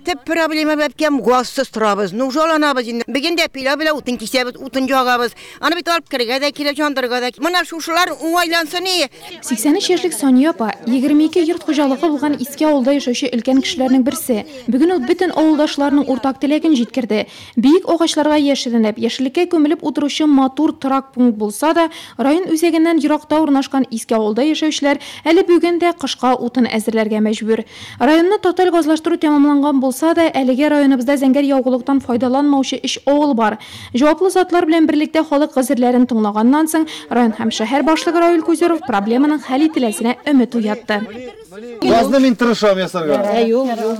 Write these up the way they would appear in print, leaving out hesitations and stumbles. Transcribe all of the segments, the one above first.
Төп проблема, бәбкәм, газсыз торабыз, нужаланабыз инде. Бүген дә пила белән утын кисәбез, утын ягабыз. Аны бит алып керергә дә кирәк, яндырырга да. Менә шушылар уңайлансын и. 83 яшьлек Сания апа, 22 йорт хуҗалыгы булган Иске авылда яшәүче өлкән кешеләрнең берсе. Бүген ул бөтен авылдашларының уртак теләген җиткерде. Биек агачларга яшеренеп, яшеллеккә күмелеп утыручы матур торак пункт булса да, район үзәгеннән еракта урнашкан Иске авылда яшәүчеләр әле бүген дә кышка утын әзерләргә мәҗбүр. Районны тоталь газлаштыру тәмамланган булса да, әлегә районыбызда зәңгәр ягулыктан файдаланмаучы өч авыл бар. Җаваплы затлар белән берлектә халык гозерләрен тыңлаганнан соң, район һәм шәһәр башлыгы Равил Кузюров проблеманың хәл ителәсенә өмет уятты. Газны мин тырышам ясарга.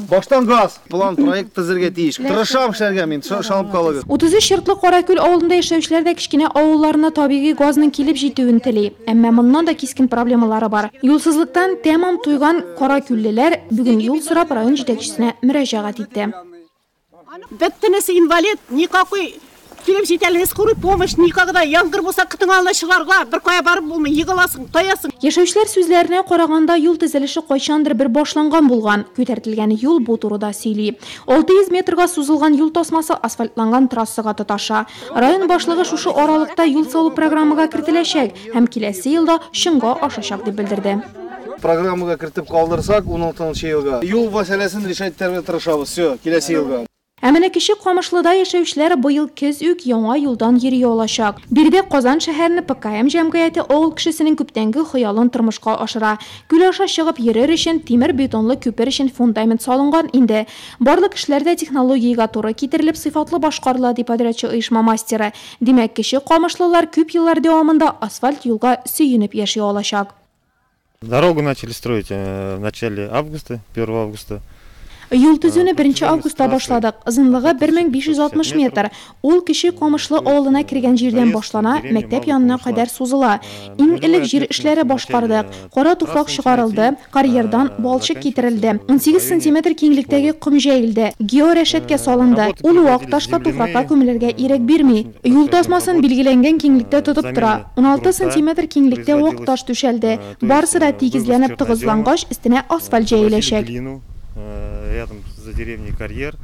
Баштан газ. План, проект төзергә тиеш. Тырышам эшләргә мин, ышанып калыгыз. 33 йортлы Каракүл авылында яшәүчеләр дә кечкенә авылларына табигый газның килеп җитүен тели. Әмма моннан да кискен проблемалары бар. Юлсызлыктан тәмам туйган каракүллеләр бүген юл сорап район җитәкчесенә мөрәҗәгать итте. Бөтенесе инвалид, никакой килеп җитәлми, скорый помощь, никогда, яңгыр булса, кытың алына чыгарга, беркая барып булмый, егыласың, таясың. Яшәүчеләр сүзләренә караганда, юл төзелеше кайчандыр бер башланган булган. Күтәртелгән юл бу турыда сөйли. 600 метрга сузылган юл тасмасы асфальтланган трассага тоташа. Район башлыгы шушы аралыкта юл салу программага кертеләчәк һәм киләсе елда чынга ашачак дип белдерде. Программага кертеп калдырсак, уналтынчы елга юл мәсьәләсен решать итәргә тырышабыз, все, киләсе елга. Ә менә Кече Камышлыда яшәүчеләр быел көз үк яңа юлдан йөри алачак. Биредә Казан шәһәренең ПКМ җәмгыяте авыл кешесенең күптәнге хыялын тормышка ашыра. Күл аша чыгып йөрер өчен тимер-бетонлы күпер өчен фундамент салынган инде. Барлык эшләр дә технологиягә туры китерелеп, сыйфатлы башкарыла, ди подрядчы оешма мастеры. Димәк, кече камышлылар күп еллар дәвамында асфальт юлга сөенеп яши алачак. Дорогу начали строить в начале августа, первого августа. Юл төзүне беренче августта башладык. Озынлыгы 1560 метр. Ул Кече Камышлы авылына кергән җирдән башлана, мәктәп янына кадәр сузыла. Иң элек җир эшләре башкардык. Кара туфрак чыгарылды, карьердан балчык китерелде. 18 сантиметр киңлектәге ком җәелде, георәшәткә салынды. Ул вак ташка туфракка күмелергә ирек бирми. Юл тасмасын билгеләнгән киңлектә тотып тора. 16 сантиметр киңлектә вак таш түшәлде. Барысы да тигезләнеп тыгызлангач, өстенә асфальт җәеләчәк. Рядом за деревней карьер.